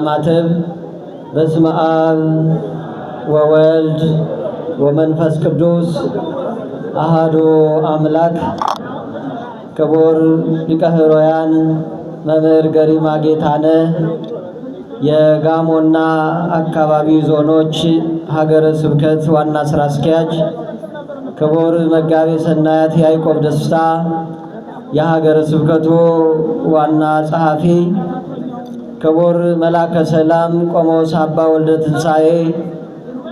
ማተብ። በስመ አብ ወወልድ ወመንፈስ ቅዱስ አሃዱ አምላክ። ክቡር ሊቀ ኅሩያን መምህር ገሪማ ጌታነህ፣ የጋሞና አካባቢ ዞኖች ሀገረ ስብከት ዋና ስራ አስኪያጅ፣ ክቡር መጋቤ ሰናያት ያዕቆብ ደስታ፣ የሀገረ ስብከቱ ዋና ጸሐፊ፣ ክቡር መላከ ሰላም ቆሞስ አባ ወልደ ትንሣኤ፣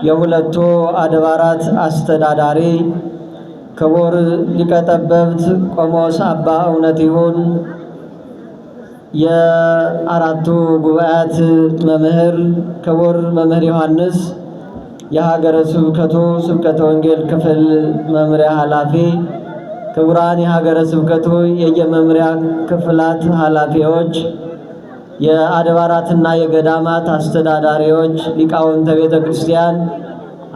የሁለቱ አድባራት አስተዳዳሪ፣ ክቡር ሊቀ ጠበብት ቆሞስ አባ እውነት ይሁን፣ የአራቱ ጉባኤያት መምህር ክቡር መምህር ዮሐንስ፣ የሀገረ ስብከቱ ስብከተ ወንጌል ክፍል መምሪያ ኃላፊ፣ ክቡራን የሀገረ ስብከቱ የየመምሪያ ክፍላት ኃላፊዎች፣ የአድባራትና የገዳማት አስተዳዳሪዎች፣ ሊቃውንተ ቤተ ክርስቲያን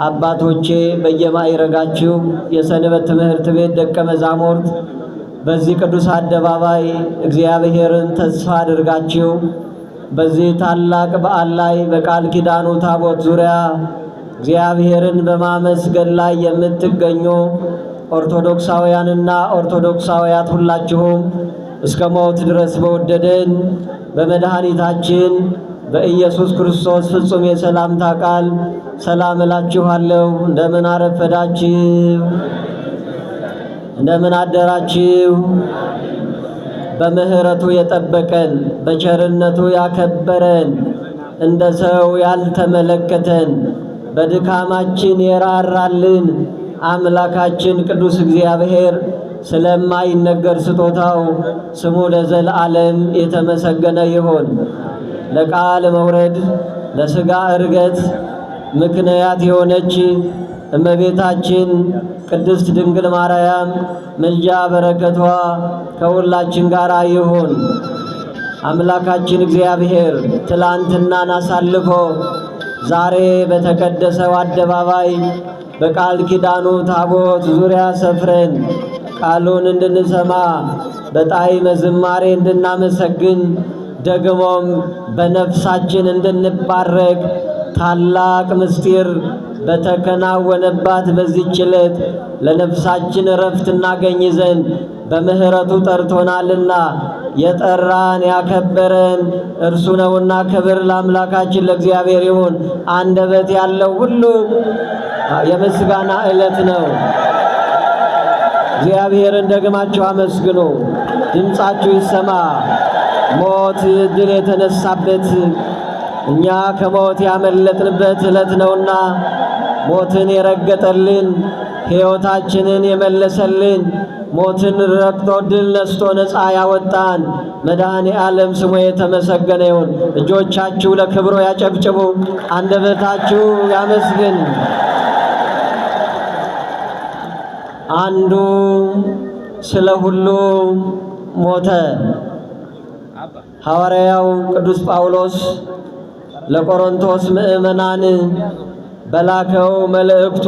አባቶቼ፣ በየማዕረጋችሁ የሰንበት ትምህርት ቤት ደቀ መዛሙርት፣ በዚህ ቅዱስ አደባባይ እግዚአብሔርን ተስፋ አድርጋችሁ በዚህ ታላቅ በዓል ላይ በቃል ኪዳኑ ታቦት ዙሪያ እግዚአብሔርን በማመስገን ላይ የምትገኙ ኦርቶዶክሳውያንና ኦርቶዶክሳውያት፣ ሁላችሁም እስከ ሞት ድረስ በወደደን በመድኃኒታችን በኢየሱስ ክርስቶስ ፍጹም የሰላምታ ቃል ሰላም እላችኋለሁ። እንደምን አረፈዳችሁ? እንደምን አደራችሁ? በምሕረቱ የጠበቀን፣ በቸርነቱ ያከበረን፣ እንደ ሰው ያልተመለከተን፣ በድካማችን የራራልን አምላካችን ቅዱስ እግዚአብሔር ስለማይነገር ስጦታው ስሙ ለዘለዓለም የተመሰገነ ይሁን። ለቃል መውረድ፣ ለሥጋ ዕርገት ምክንያት የሆነች እመቤታችን ቅድስት ድንግል ማርያም ምልጃ በረከቷ ከሁላችን ጋር ይሁን። አምላካችን እግዚአብሔር ትላንትናን አሳልፎ ዛሬ በተቀደሰው አደባባይ በቃል ኪዳኑ ታቦት ዙሪያ ሰፍረን ቃሉን እንድንሰማ፣ በጣዕመ ዝማሬ እንድናመሰግን፣ ደግሞም በነፍሳችን እንድንባረክ ታላቅ ምስጢር በተከናወነባት በዚህች ዕለት ለነፍሳችን እረፍት እናገኝ ዘንድ በምሕረቱ ጠርቶናልና የጠራን ያከበረን እርሱ ነውና ክብር ለአምላካችን ለእግዚአብሔር ይሁን። አንደበት ያለው ሁሉ የምስጋና ዕለት ነው። እግዚአብሔርን ደግማችሁ አመስግኑ። ድምፃችሁ ይሰማ። ሞት ድል የተነሳበት፣ እኛ ከሞት ያመለጥንበት ዕለት ነውና ሞትን የረገጠልን፣ ሕይወታችንን የመለሰልን፣ ሞትን ረግጦ ድል ነስቶ ነፃ ያወጣን መድኃኔ ዓለም ስሙ የተመሰገነ ይሁን። እጆቻችሁ ለክብሮ ያጨብጭቡ፣ አንደበታችሁ ያመስግን። አንዱ ስለ ሁሉ ሞተ። ሐዋርያው ቅዱስ ጳውሎስ ለቆሮንቶስ ምዕመናን በላከው መልእክቱ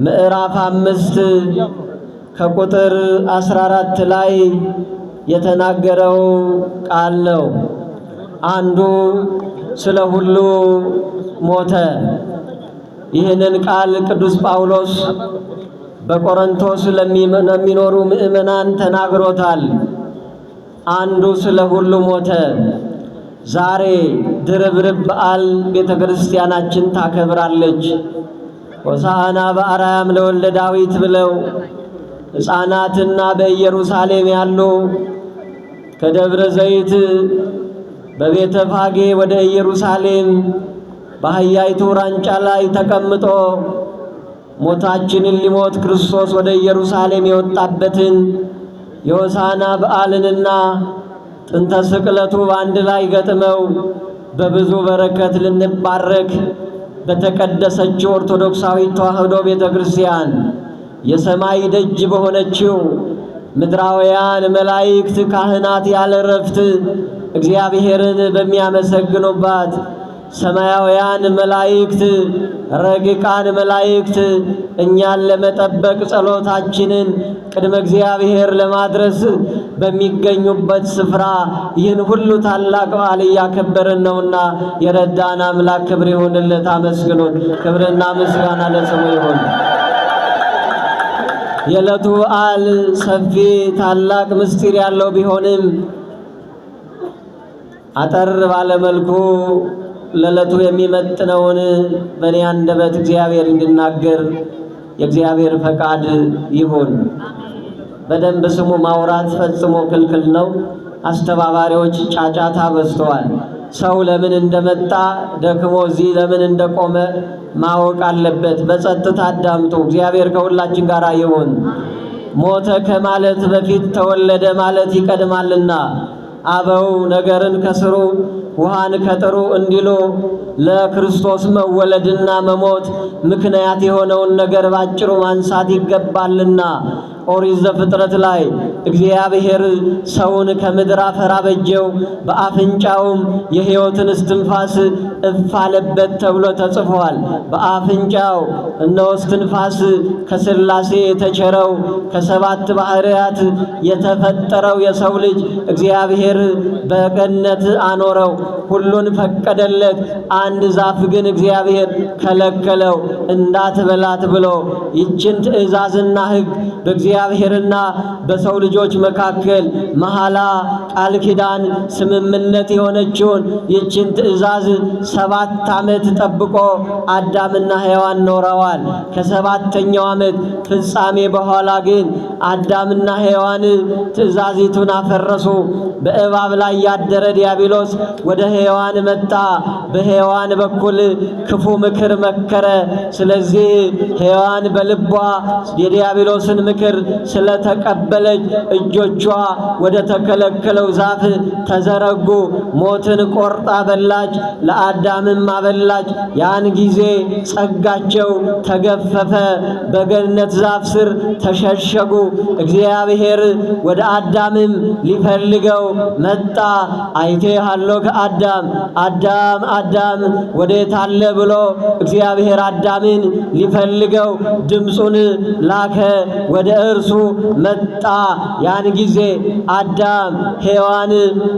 ምዕራፍ 5 ከቁጥር 14 ላይ የተናገረው ቃል ነው። አንዱ ስለ ሁሉ ሞተ። ይህንን ቃል ቅዱስ ጳውሎስ በቆሮንቶስ ለሚኖሩ ምዕመናን ተናግሮታል። አንዱ ስለ ሁሉ ሞተ። ዛሬ ድርብርብ በዓል ቤተ ክርስቲያናችን ታከብራለች። ሆሳዕና በአርያም ለወልደ ዳዊት ብለው ሕፃናትና በኢየሩሳሌም ያሉ ከደብረ ዘይት በቤተ ፋጌ ወደ ኢየሩሳሌም በአህያይቱ ራንጫ ላይ ተቀምጦ ሞታችንን ሊሞት ክርስቶስ ወደ ኢየሩሳሌም የወጣበትን የሆሳዕና በዓልንና ጥንተ ስቅለቱ በአንድ ላይ ገጥመው በብዙ በረከት ልንባረክ በተቀደሰችው ኦርቶዶክሳዊት ተዋሕዶ ቤተ ክርስቲያን፣ የሰማይ ደጅ በሆነችው፣ ምድራውያን መላእክት፣ ካህናት ያለ ረፍት እግዚአብሔርን በሚያመሰግኑባት፣ ሰማያውያን መላእክት፣ ረቂቃን መላእክት እኛን ለመጠበቅ ጸሎታችንን ቅድመ እግዚአብሔር ለማድረስ በሚገኙበት ስፍራ ይህን ሁሉ ታላቅ በዓል እያከበርን ነውና የረዳን አምላክ ክብር ይሁንለት። አመስግኑት። ክብርና ምስጋና ለስሙ ይሁን። የዕለቱ በዓል ሰፊ ታላቅ ምስጢር ያለው ቢሆንም አጠር ባለመልኩ ለዕለቱ የሚመጥነውን በእኔ አንደበት እግዚአብሔር እንዲናገር የእግዚአብሔር ፈቃድ ይሁን። በደንብ ስሙ። ማውራት ፈጽሞ ክልክል ነው። አስተባባሪዎች ጫጫታ በዝተዋል። ሰው ለምን እንደመጣ ደክሞ እዚህ ለምን እንደቆመ ማወቅ አለበት። በጸጥታ አዳምጡ። እግዚአብሔር ከሁላችን ጋር ይሁን። ሞተ ከማለት በፊት ተወለደ ማለት ይቀድማልና አበው ነገርን ከስሩ ውሃን ከጥሩ እንዲሉ ለክርስቶስ መወለድና መሞት ምክንያት የሆነውን ነገር ባጭሩ ማንሳት ይገባልና ኦሪት ዘፍጥረት ላይ እግዚአብሔር ሰውን ከምድር አፈር አበጀው፣ በአፍንጫውም የሕይወትን እስትንፋስ እፍ አለበት ተብሎ ተጽፏል። በአፍንጫው እነሆ እስትንፋስ ከሥላሴ የተቸረው ከሰባት ባህርያት የተፈጠረው የሰው ልጅ እግዚአብሔር በገነት አኖረው፣ ሁሉን ፈቀደለት። አንድ ዛፍ ግን እግዚአብሔር ከለከለው፣ እንዳትበላት ብሎ። ይችን ትእዛዝና ሕግ በእግዚአብሔርና በሰው ልጆች መካከል መሐላ፣ ቃል ኪዳን፣ ስምምነት የሆነችውን ይችን ትእዛዝ 7 ዓመት ጠብቆ አዳምና ሔዋን ኖረዋል። ከ7ኛው ዓመት ፍጻሜ በኋላ ግን አዳምና ሔዋን ትእዛዚቱን አፈረሱ። በእባብ ላይ ያደረ ዲያብሎስ ወደ ሔዋን መጣ። በሔዋን በኩል ክፉ ምክር መከረ። ስለዚህ ሔዋን በልቧ የዲያብሎስን ምክር ስለተቀበለች እጆቿ ወደ ተከለከለው ዛፍ ተዘረጉ። ሞትን ቆርጣ በላች፣ ለአዳምም አበላች። ያን ጊዜ ጸጋቸው ተገፈፈ፣ በገነት ዛፍ ስር ተሸሸጉ። እግዚአብሔር ወደ አዳምም ሊፈልገው መጣ። አይቴ ሃሎከ አዳም፣ አዳም አዳም ወዴት አለ ብሎ እግዚአብሔር አዳምን ሊፈልገው ድምፁን ላከ፣ ወደ እርሱ መጣ። ያን ጊዜ አዳም ሔዋን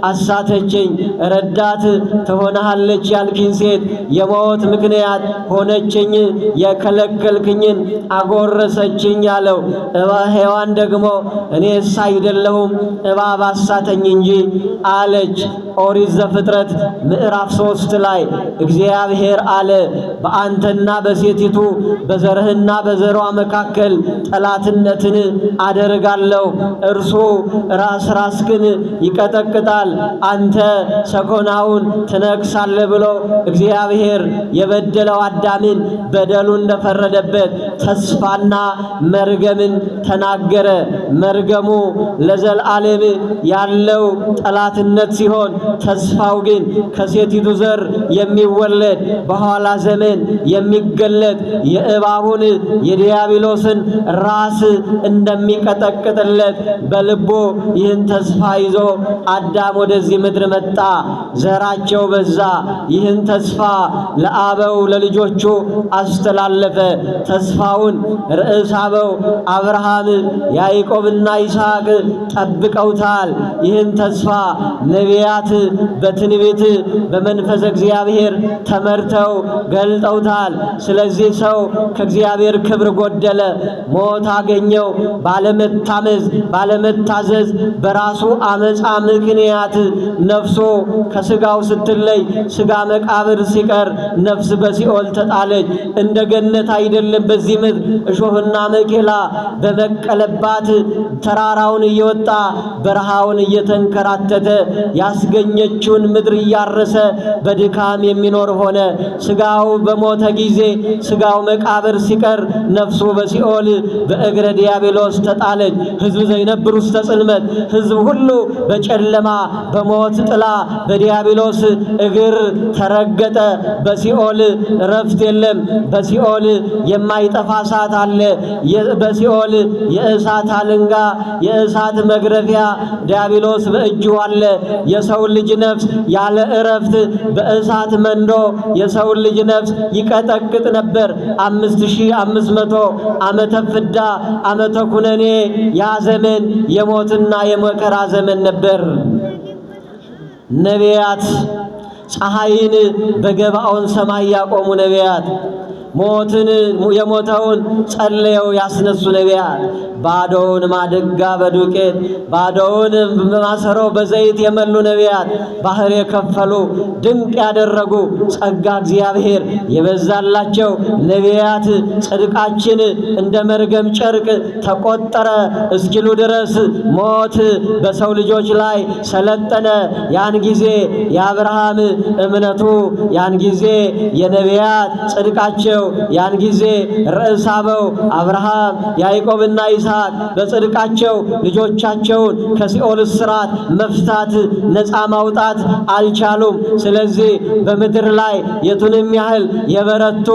አሳተችኝ፣ ረዳት ትሆናለች ያልክኝ ሴት የሞት ምክንያት ሆነችኝ፣ የከለከልክኝን አጎረሰችኝ አለው። ሔዋን ደግሞ እኔስ አይደለሁም እባብ አሳተኝ እንጂ አለች። ኦሪት ዘፍጥረት ምዕራፍ 3 ላይ እግዚአብሔር አለ፣ በአንተና በሴቲቱ በዘርህና በዘሯ መካከል ጠላትነትን አደርጋለሁ። እርሱ ራስ ራስህን ይቀጠቅጣል፣ አንተ ሰኮናውን ትነክሳለህ ብሎ እግዚአብሔር የበደለው አዳምን በደሉ እንደፈረደበት ተስፋና መርገምን ተናገረ። መርገሙ ለዘላለም ያለው ጠላትነት ሲሆን ተስፋው ግን ከሴቲቱ ዘር የሚወለድ በኋላ ዘመን የሚገለጥ የእባቡን የዲያብሎስን ራስ እንደሚቀጠቅጥለት በልቡ ይህን ተስፋ ይዞ አዳም ወደዚህ ምድር መጣ። ዘራቸው በዛ። ይህን ተስፋ ለአበው ለልጆቹ አስተላለፈ። ተስፋውን ርዕሰ አበው አብርሃም፣ ያዕቆብና ይስሐቅ ጠብቀውታል። ይህን ተስፋ ነቢያት በትንቢት በመንፈስ እግዚአብሔር ተመርተው ገልጠውታል። ስለዚህ ሰው ከእግዚአብሔር ክብር ጎደለ፣ ሞት አገኘው። ባለመታመዝ ባለመታዘዝ በራሱ አመፃ ምክንያት ነፍሶ ከስጋው ስትለይ ስጋ መቃብር ሲቀር ነፍስ በሲኦል ተጣለች። እንደ ገነት አይደለም። በዚህ ምድር እሾህና መኬላ በበቀለባት ተራራውን እየወጣ በረሃውን እየተንከራተተ ያስገኘችውን ምድር እያረሰ በድካም የሚኖር ሆነ። ስጋው በሞተ ጊዜ ስጋው መቃብር ሲቀር ነፍሱ በሲኦል በእግረ ዲያብሎስ ተጣለች። ሕዝብ ዘይነብር ውስተ ጽልመት፣ ሕዝብ ሁሉ በጨለማ በሞት ጥላ በዲያብሎስ እግር ተረገጠ። በሲኦል ረፍት የለም። በሲኦል የማይጠፋ እሳት አለ። በሲኦል የእሳት አለንጋ የእሳት መግረፊያ ዲያብሎስ በእጁ አለ። የሰው ልጅ ነፍስ ያለ እረፍት በእሳት የእሳት መንዶ የሰውን ልጅ ነፍስ ይቀጠቅጥ ነበር። 5500 ዓመተ ፍዳ ዓመተ ኩነኔ፣ ያ ዘመን የሞትና የመከራ ዘመን ነበር። ነቢያት ፀሐይን በገባኦን ሰማይ ያቆሙ ነቢያት፣ ሞትን የሞተውን ጸልየው ያስነሱ ነቢያት፣ ባዶውን ማድጋ በዱቄት ባዶውን ማሰሮ በዘይት የመሉ ነቢያት፣ ባህር የከፈሉ ድንቅ ያደረጉ ጸጋ እግዚአብሔር የበዛላቸው ነቢያት ጽድቃችን እንደ መርገም ጨርቅ ተቆጠረ እስኪሉ ድረስ ሞት በሰው ልጆች ላይ ሰለጠነ። ያን ጊዜ የአብርሃም እምነቱ፣ ያን ጊዜ የነቢያት ጽድቃቸው፣ ያን ጊዜ ርዕሰ አበው አብርሃም፣ ያዕቆብና ይስሐቅ በጽድቃቸው ልጆቻቸውን ከሲኦል እስራት መፍታት ነፃ ማውጣት አልቻሉም። ስለዚህ በምድር ላይ የቱንም ያህል የበረቱ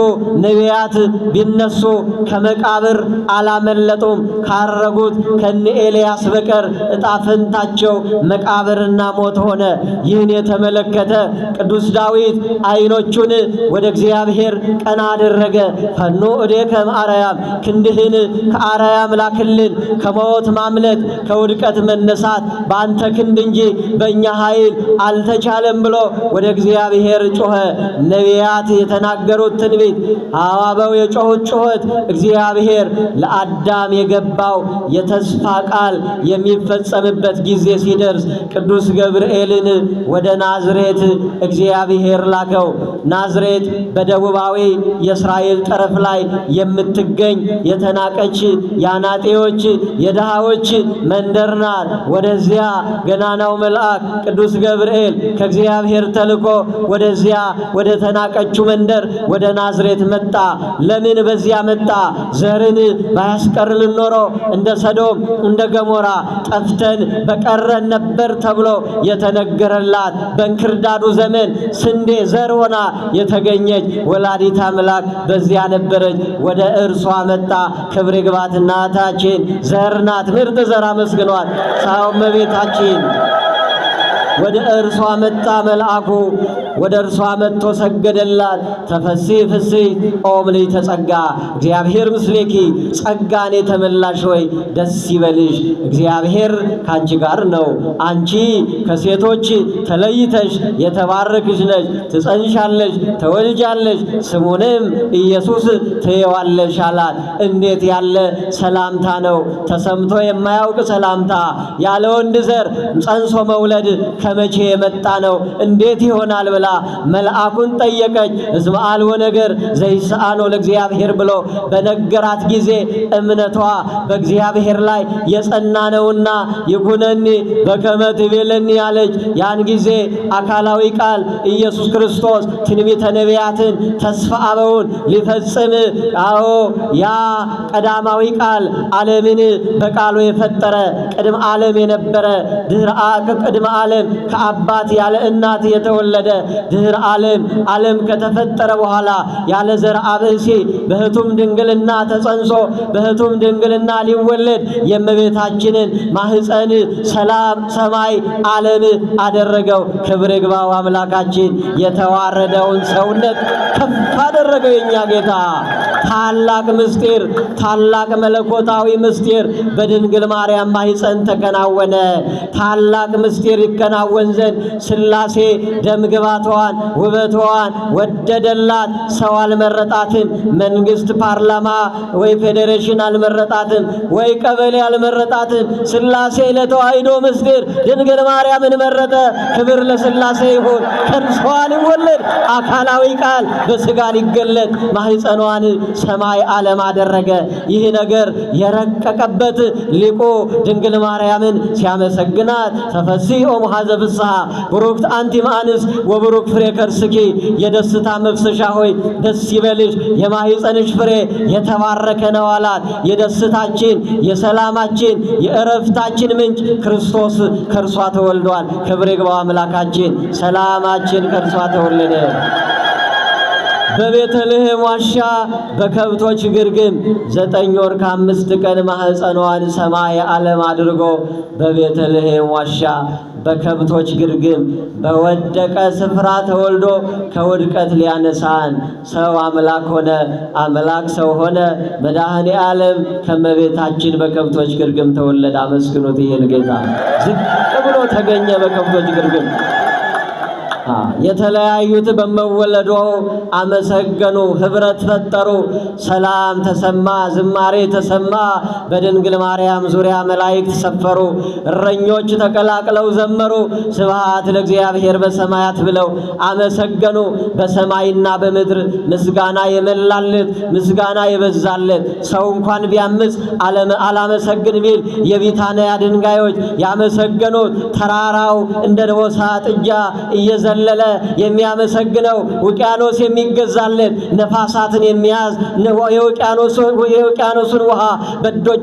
ነቢያት ቢነሱ ከመቃብር አላመለጡም። ካረጉት ከነ ኤልያስ በቀር ዕጣ ፈንታቸው መቃብርና ሞት ሆነ። ይህን የተመለከተ ቅዱስ ዳዊት ዓይኖቹን ወደ እግዚአብሔር ቀና አደረገ። ፈኑ እዴከ እምአርያም፣ ክንድህን ከአርያም ላክልን። ከሞት ማምለጥ ከውድቀት መነሳት በአንተ ክንድ እንጂ በእኛ ኃይል አልተቻለም ብሎ ወደ እግዚአብሔር ጮኸ። ነቢያት የተናገሩት ትንቢት፣ አበው የጮኹት ጩኸት፣ እግዚአብሔር ለአዳም የገባው የተስፋ ቃል የሚፈጸምበት ጊዜ ሲደርስ ቅዱስ ገብርኤልን ወደ ናዝሬት እግዚአብሔር ላከው። ናዝሬት በደቡባዊ የእስራኤል ጠረፍ ላይ የምትገኝ የተናቀች የአናጢዎች የድሃዎች መንደር ናት። ወደዚያ ገናናው መልአክ ቅዱስ ገብርኤል ከእግዚአብሔር ተልኮ ወደዚያ ወደ ተናቀችው መንደር ወደ ናዝሬት መጣ። ለምን በዚያ መጣ? ዘርን ባያስቀርልን ኖሮ እንደ ሰዶም እንደ ገሞራ ጠፍተን በቀረን ነበር ተብሎ የተነገረላት በእንክርዳዱ ዘመን ስንዴ ዘር ሆና የተገኘች ወላዲተ አምላክ በዚያ ነበረች። ወደ እርሷ መጣ። ክብር ይግባት እናታችን፣ ዘር ናት፣ ምርጥ ዘር አመስግኗት። ሳው እመቤታችን ወደ እርሷ መጣ መልአኩ። ወደ እርሷ መጥቶ ሰገደላት። ተፈሥሒ ፍሥሕት ኦ ምልዕተ ጸጋ እግዚአብሔር ምስሌኪ፣ ጸጋን የተመላሽ ሆይ ደስ ይበልሽ፣ እግዚአብሔር ካንቺ ጋር ነው። አንቺ ከሴቶች ተለይተሽ የተባረክሽ ነሽ። ትጸንሻለሽ፣ ተወልጃለሽ፣ ስሙንም ኢየሱስ ትይዋለሽ አላት። እንዴት ያለ ሰላምታ ነው! ተሰምቶ የማያውቅ ሰላምታ። ያለ ወንድ ዘር ጸንሶ መውለድ ከመቼ የመጣ ነው? እንዴት ይሆናል ብላ መልአኩን ጠየቀች። እስመ አልቦ ነገር ዘይሰአኖ ለእግዚአብሔር ብሎ በነገራት ጊዜ እምነቷ በእግዚአብሔር ላይ የጸና ነውና ይኩነኒ በከመ ትቤለኒ አለች። ያን ጊዜ አካላዊ ቃል ኢየሱስ ክርስቶስ ትንቢተ ነቢያትን ተስፋ አበውን ሊፈጽም፣ አዎ ያ ቀዳማዊ ቃል ዓለምን በቃሉ የፈጠረ፣ ቅድመ ዓለም የነበረ፣ ድህረ ቅድመ ዓለም ከአባት ያለ እናት የተወለደ፣ ድህረ ዓለም ዓለም ከተፈጠረ በኋላ ያለ ዘርአ ብእሲ በኅቱም ድንግልና ተጸንሶ በኅቱም ድንግልና ሊወለድ የእመቤታችንን ማህፀን ሰላም ሰማይ ዓለም አደረገው። ክብር ይግባው አምላካችን። የተዋረደውን ሰውነት ከፍ አደረገው የኛ ጌታ። ታላቅ ምስጢር፣ ታላቅ መለኮታዊ ምስጢር በድንግል ማርያም ማህፀን ተከናወነ። ታላቅ ምስጢር ይከናወን ዘንድ ሥላሴ ደምግባቷን ውበቷን ወደደላት። ሰው አልመረጣትም። መንግስት፣ ፓርላማ ወይ ፌዴሬሽን አልመረጣትም፣ ወይ ቀበሌ አልመረጣትም። ሥላሴ ለተዋሕዶ ምስጢር ድንግል ማርያምን መረጠ። ክብር ለሥላሴ ይሁን። ከእርሷ ሊወለድ አካላዊ ቃል በስጋ ሊገለጥ ማህፀኗን ሰማይ ዓለም አደረገ። ይህ ነገር የረቀቀበት ሊቁ ድንግል ማርያምን ሲያመሰግናት ተፈሥሒ ኦ ሙሓዘ ፍስሐ ቡሩክት አንቲ እምአንስት ወቡሩክ ፍሬ ከርስኪ፣ የደስታ መፍሰሻ ሆይ ደስ ይበልሽ፣ የማህፀንሽ ፍሬ የተባረከ ነው አላት። የደስታችን፣ የሰላማችን፣ የእረፍታችን ምንጭ ክርስቶስ ከእርሷ ተወልዷል። ክብር ይግባው አምላካችን። ሰላማችን ከእርሷ ተወለደ። በቤተልሔም ዋሻ በከብቶች ግርግም 9 ወር ከ5 ቀን ማህፀኗን ሰማይ ዓለም አድርጎ በቤተልሔም ዋሻ በከብቶች ግርግም በወደቀ ስፍራ ተወልዶ ከውድቀት ሊያነሳን ሰው አምላክ ሆነ፣ አምላክ ሰው ሆነ። መድኃኔ ዓለም ከመቤታችን በከብቶች ግርግም ተወለደ። አመስግኑት ይህን ጌታ። ዝቅ ብሎ ተገኘ በከብቶች ግርግም። የተለያዩት በመወለዶ አመሰገኑ፣ ህብረት ፈጠሩ። ሰላም ተሰማ፣ ዝማሬ ተሰማ። በድንግል ማርያም ዙሪያ መላእክት ሰፈሩ፣ እረኞች ተቀላቅለው ዘመሩ። ስብሐት ለእግዚአብሔር በሰማያት ብለው አመሰገኑ። በሰማይና በምድር ምስጋና የመላለት ምስጋና የበዛለት ሰው እንኳን ቢያምፅ አላመሰግን ቢል የቢታንያ ድንጋዮች ያመሰገኑት ተራራው እንደ ደቦሳ ጥጃ እየዘለለ የሚያመሰግነው ውቅያኖስ የሚገዛለት ነፋሳትን የሚያዝ የውቅያኖሱን ውሃ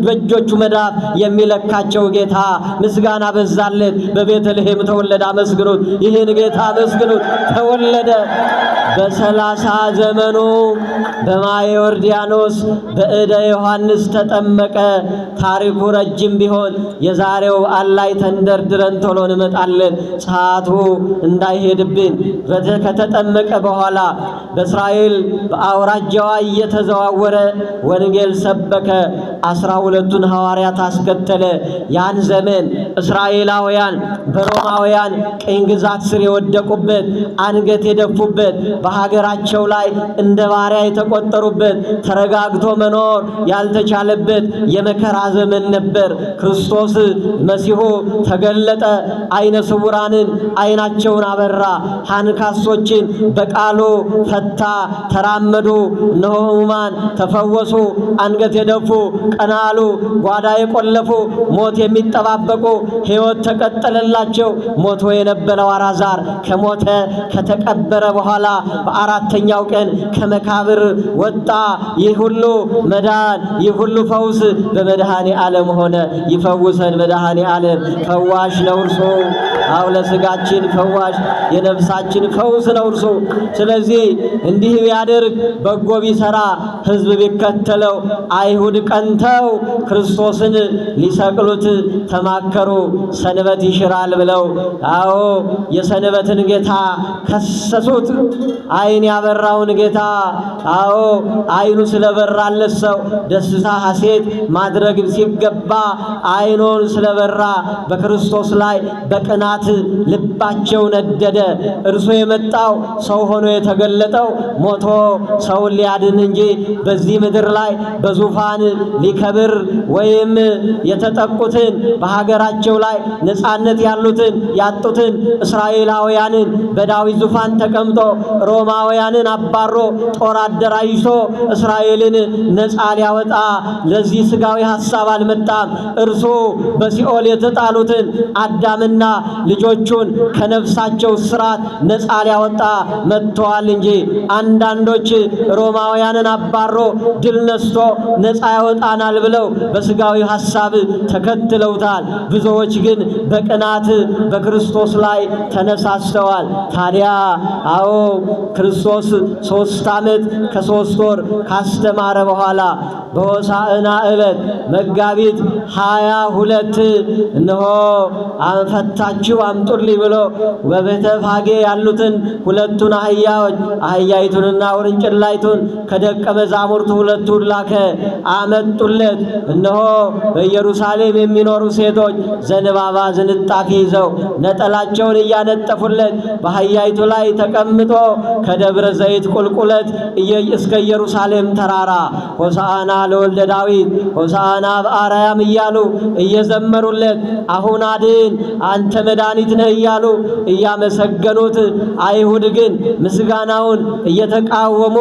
በእጆቹ መዳፍ የሚለካቸው ጌታ ምስጋና በዛለት። በቤተልሔም ተወለደ። አመስግኑት፣ ይህን ጌታ አመስግኑት። ተወለደ በ30 ዘመኑ በማየ ዮርዳኖስ በእደ ዮሐንስ ተጠመቀ። ታሪኩ ረጅም ቢሆን የዛሬው በዓል ላይ ተንደርድረን ቶሎ እንመጣለን፣ ሰዓቱ እንዳይሄድብን። ከተጠመቀ በኋላ በእስራኤል በአውራጃዋ እየተዘዋወረ ወንጌል ሰበከ። 12ቱን ሐዋርያት አስከተለ። ያን ዘመን እስራኤላውያን በሮማውያን ቅኝ ግዛት ስር የወደቁበት፣ አንገት የደፉበት፣ በሀገራቸው ላይ እንደ ባሪያ የተቆጠሩበት፣ ተረጋግቶ መኖር ያልተቻለበት የመከራ ዘመን ነበር። ክርስቶስ መሲሁ ተገለጠ። አይነ ስውራንን አይናቸውን አበራ። አንካሶችን በቃሉ ፈታ። ተራመዱ። እነሆ ሕሙማን ተፈወሱ። አንገት የደፉ ቀና አሉ። ጓዳ የቆለፉ ሞት የሚጠባበቁ ሕይወት ተቀጠለላቸው። ሞቶ የነበረው አልዓዛር ከሞተ ከተቀበረ በኋላ በአራተኛው ቀን ከመካብር ወጣ። ይህ ሁሉ መዳን፣ ይህ ሁሉ ፈውስ በመድኃኔ ዓለም ሆነ። ይፈውሰን መድኃኔ ዓለም ፈዋሽ ነው እርሱ። አው ለስጋችን ፈዋሽ የነፍሳችን ፈውስ ነው እርሱ። ስለዚህ እንዲህ ቢያደርግ በጎ ቢሰራ ሕዝብ ቢከተለው አይሁድ ቀንተው ክርስቶስን ሊሰቅሉት ተማከሩ። ሰንበት ይሽራል ብለው አዎ የሰንበትን ጌታ ከሰሱት። ዓይን ያበራውን ጌታ አዎ ዓይኑ ስለበራለት ሰው ደስታ ሐሴት ማድረግ ሲገባ ዓይኑን ስለበራ በክርስቶስ ላይ በቅናት ልባቸው ነደደ። እርሱ የመጣው ሰው ሆኖ የተገለጠው ሞቶ ሰውን ሊያድን እንጂ በዚህ ምድር ላይ በዙፋን ሊከብር ወይም የተጠቁትን በሀገራቸው ላይ ነፃነት ያሉትን ያጡትን እስራኤላውያንን በዳዊት ዙፋን ተቀምጦ ሮማውያንን አባሮ ጦር አደራጅቶ እስራኤልን ነፃ ሊያወጣ ለዚህ ስጋዊ ሐሳብ አልመጣም። እርሱ በሲኦል የተጣሉትን አዳምና ልጆቹን ከነፍሳቸው ስራት ነፃ ሊያወጣ መጥተዋል እንጂ አንዳንዶች ሮማውያንን አባሮ ድል ነስቶ ነፃ ያወጣናል ብለው በስጋዊ ሐሳብ ተከትለውታል። ብዙዎች ግን በቅናት በክርስቶስ ላይ ተነሳስተዋል። ታዲያ አዎ ክርስቶስ 3 ዓመት ከ3 ወር ካስተማረ በኋላ በሆሳዕና ዕለት መጋቢት 22 እነሆ ፈታችሁ አምጡልኝ ብሎ በቤተ ፋጌ ያሉትን ሁለቱን አህያዎች አህያይቱንና ውርንጭላይቱን ከደቀ መዛሙርቱ ሁለቱን ላከ። አመጡለት። እነሆ በኢየሩሳሌም የሚኖሩ ሴቶች ዘንባባ ዝንጣፊ ይዘው ነጠላቸውን እያነጠፉለት በአህያይቱ ላይ ተቀምጦ ከደብረ ዘይት ቁልቁለት እስከ ኢየሩሳሌም ተራራ ሆሳዕና ለወልደ ዳዊት ሆሳዕና በአርያም እያሉ እየዘመሩለት አሁን አድን አንተ መድኃኒት ነህ እያሉ እያመሰገኑት፣ አይሁድ ግን ምስጋናውን እየተቃወሙ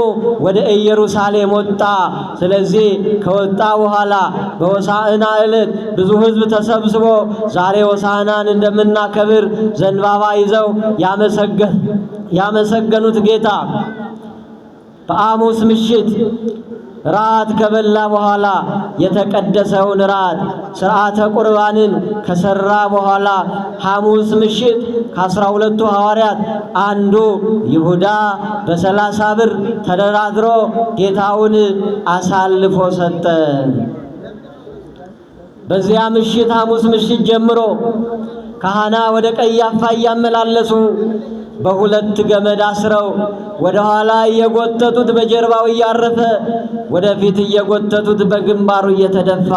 ወደ ኢየሩሳሌም ወጣ። ስለዚህ ከወጣ በኋላ በሆሳዕና ዕለት ብዙ ሕዝብ ተሰብስቦ ዛሬ ሆሳዕናን እንደምናከብር ዘንባባ ይዘው ያመሰገኑት ጌታ በሐሙስ ምሽት ራት ከበላ በኋላ የተቀደሰውን ራት ሥርዓተ ቁርባንን ከሰራ በኋላ ሐሙስ ምሽት ከ12ቱ ሐዋርያት አንዱ ይሁዳ በ30 ብር ተደራድሮ ጌታውን አሳልፎ ሰጠ። በዚያ ምሽት ሐሙስ ምሽት ጀምሮ ከሐና ወደ ቀያፋ እያመላለሱ በሁለት ገመድ አስረው ወደ ኋላ እየጎተቱት በጀርባው እያረፈ ወደፊት እየጎተቱት በግንባሩ እየተደፋ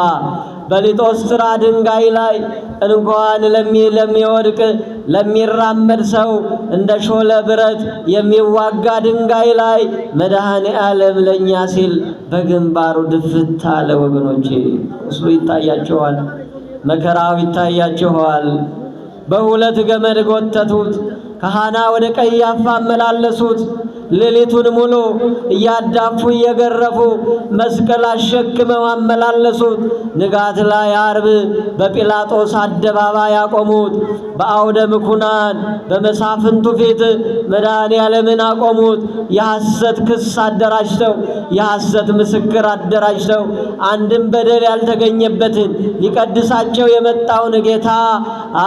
በሊቶስጥራ ድንጋይ ላይ እንኳን ለሚወድቅ ለሚራመድ ሰው እንደ ሾለ ብረት የሚዋጋ ድንጋይ ላይ መድኃኔ ዓለም ለእኛ ሲል በግንባሩ ድፍት አለ። ወገኖቼ ቁስሉ ይታያችኋል፣ መከራው ይታያችኋል። በሁለት ገመድ ጎተቱት። ከሐና ወደ ቀያፋ አመላለሱት። ሌሊቱን ሙሉ እያዳፉ እየገረፉ መስቀል አሸክመው አመላለሱት። ንጋት ላይ አርብ በጲላጦስ አደባባይ አቆሙት። በአውደ ምኩናን በመሳፍንቱ ፊት መድኃኔ ዓለምን አቆሙት። የሐሰት ክስ አደራጅተው የሐሰት ምስክር አደራጅተው አንድም በደል ያልተገኘበትን ሊቀድሳቸው የመጣውን ጌታ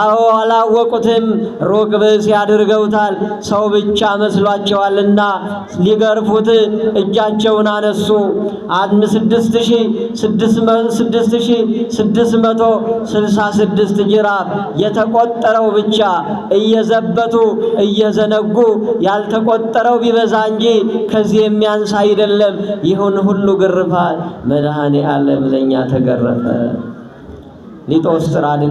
አዎ አላወቁትም። ሩቅ ብእሲ አድርገውታል። ሰው ብቻ መስሏቸዋልና ሊገርፉት እጃቸውን አነሱ። 6666 ጅራፍ የተቆጠረው ብቻ እየዘበቱ እየዘነጉ ያልተቆጠረው ቢበዛ እንጂ ከዚህ የሚያንስ አይደለም። ይሁን ሁሉ ግርፋት መድኃኔ ዓለም ለእኛ ተገረፈ። ሊጦስጥራ